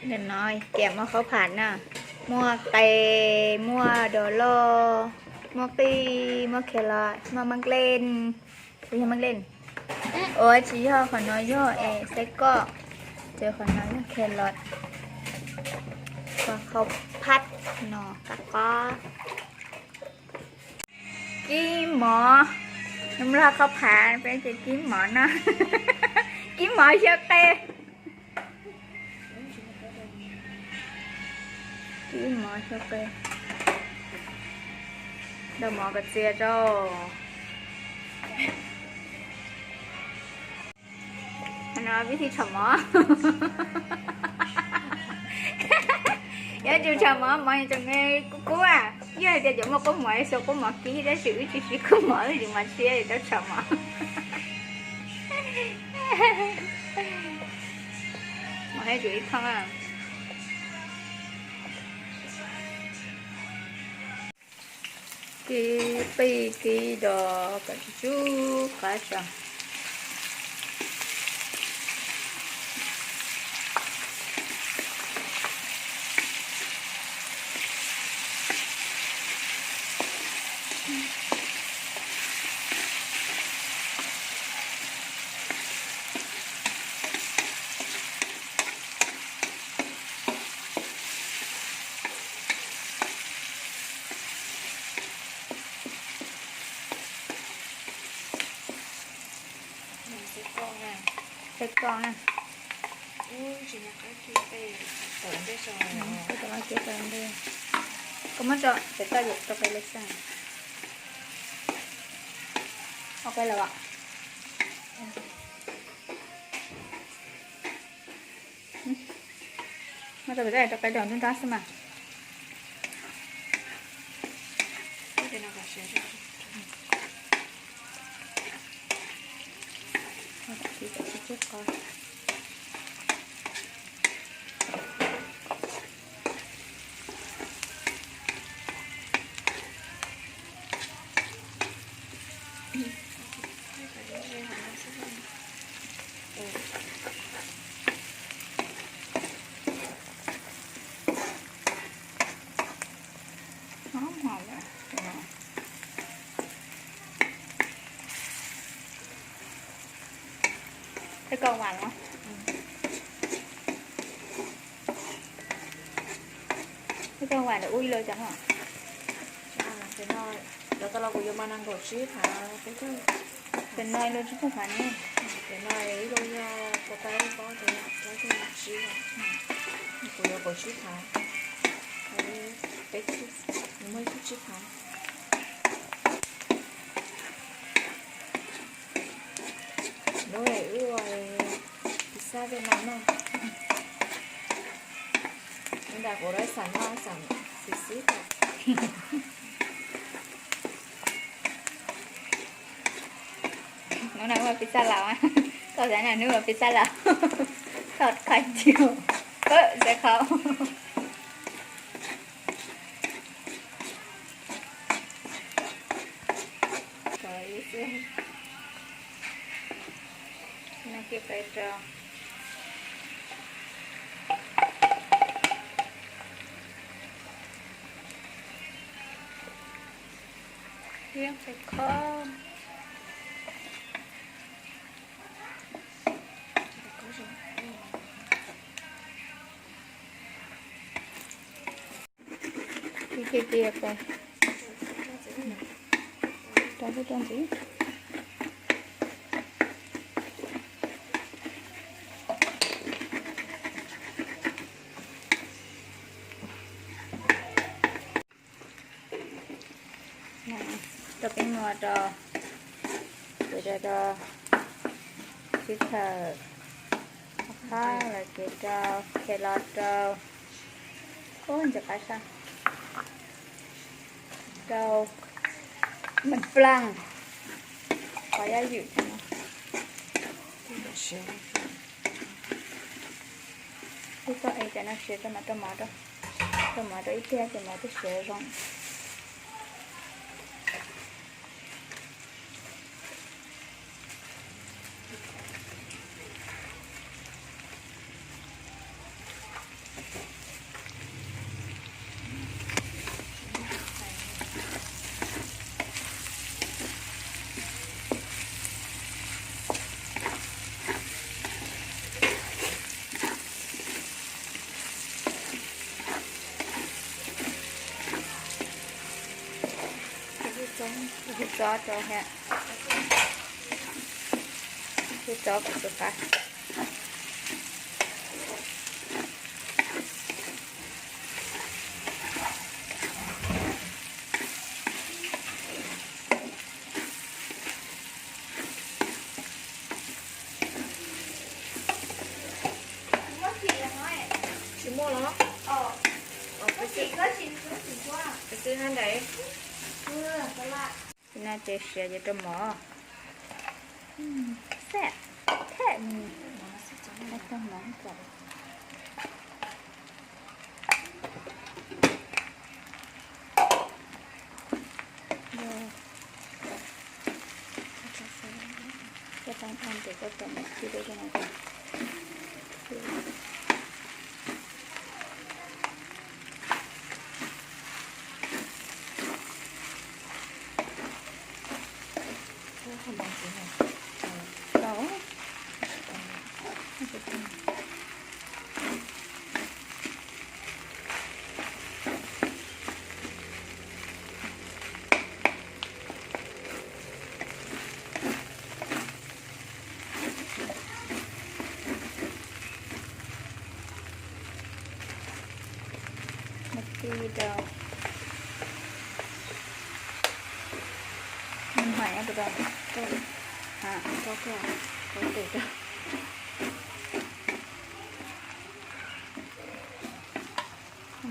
Nim no cia muaj khaub phas na, muaj qe, muaj dov loj, muaj qij, muaj carrot, muaj maj leej, puas yog maj leej? Ua tsis yog, qhov no yog es xaiv koj, ces qhov no yog carrot, khaub phas no qab qab. Kib mov, nws muaj khaub phas peb ces kib mov no, kib mov xyaw qe. Kib mov xyaw qe, daus mov kom txias rau. No vib thib tshov mov. Yuav tsum tshov mov, mov tseem kub kub. Yog hais tias cov muaj kub mov, xyaw kub mov kib, tab sis wb tsis siv kub mov, wb siv mov tshiab es tau tshov mov. Mov hais tsum ib thooj. Kib qij kib dos kom tsw tsw qab tso. Xaiv koj na. Koj muab tso pem toj yus rau qe lawm xwb. Ua qe lawm as. Muab rau pem toj rau qe rau nruab nrab xwb mas. Ib koj vam lawm ua ib lo cas no. Cov no los kuv yuav mas nees nkaum tsib phav peb caug. Cov no ib lo tsib caug phav ne. Cov no ib lo yog kuv tau ib pob ces plaub caug tsib, kuv yuav kaum tsib phav, peb caug, kuv muaj ib tug tsib phav. Hnub no wb ua pizza Vietnam no. Ntawm kuv lawv xam no xam xis xib tas. Hnub no ua pizza Laus, koj xav na, hnub ua pizza Laus, thov qhov cub, xav qhov. No kiag qe rau. Yeeb qe khob. Ib ce tias rau kuj rau ntxiv. Rau peb muag rau, ces rau rau sib thawm, qab los ces rau khe los rau, ub ntsis qab sab, rau me plas, qhov yaj ywm no. Twb tau es cov no siav rau mas rau mov rau, rau mov rau ib tiag ces mov twb siav zoo. Tsob rau thiab, tsob kom txhua qab. Tsis muaj los? Peb xwb hab ntawd. Tsis no ces siav ces rau mov. Xab, thaj, rau mov. Nws tij rau. Nws hais rau, rau, rau, rau, rau, rau.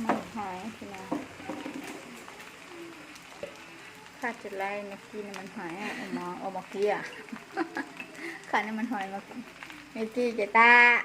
Mas hais, khaj tsis lais nws kis nws mas hais, ua mov kis. Khaj nws mas hais, nws kis ces tag.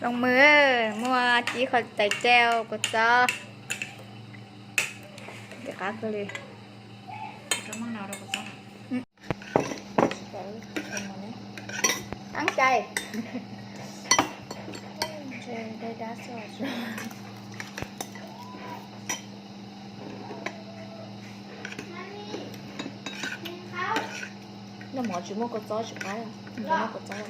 Zoo mws, muaj tib qho tais tsau kua txob. Qab kawg li. Teeb cai. Noj mov tsis muaj kua txob tsis qab, noj kua txob.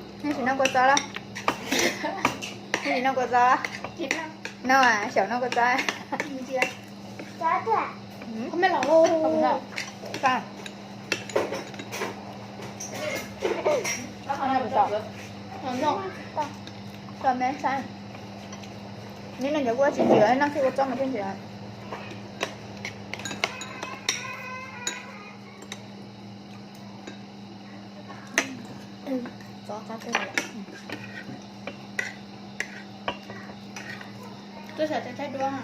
Nej tsis noj kua txob los? Nej tsis noj kua txob? Noj, xyaum noj kua txob. Neb noj cov kua tsis ntsim, noj kiag kua txob mas thiaj ntsim. Tuaj saib cov thaij duab.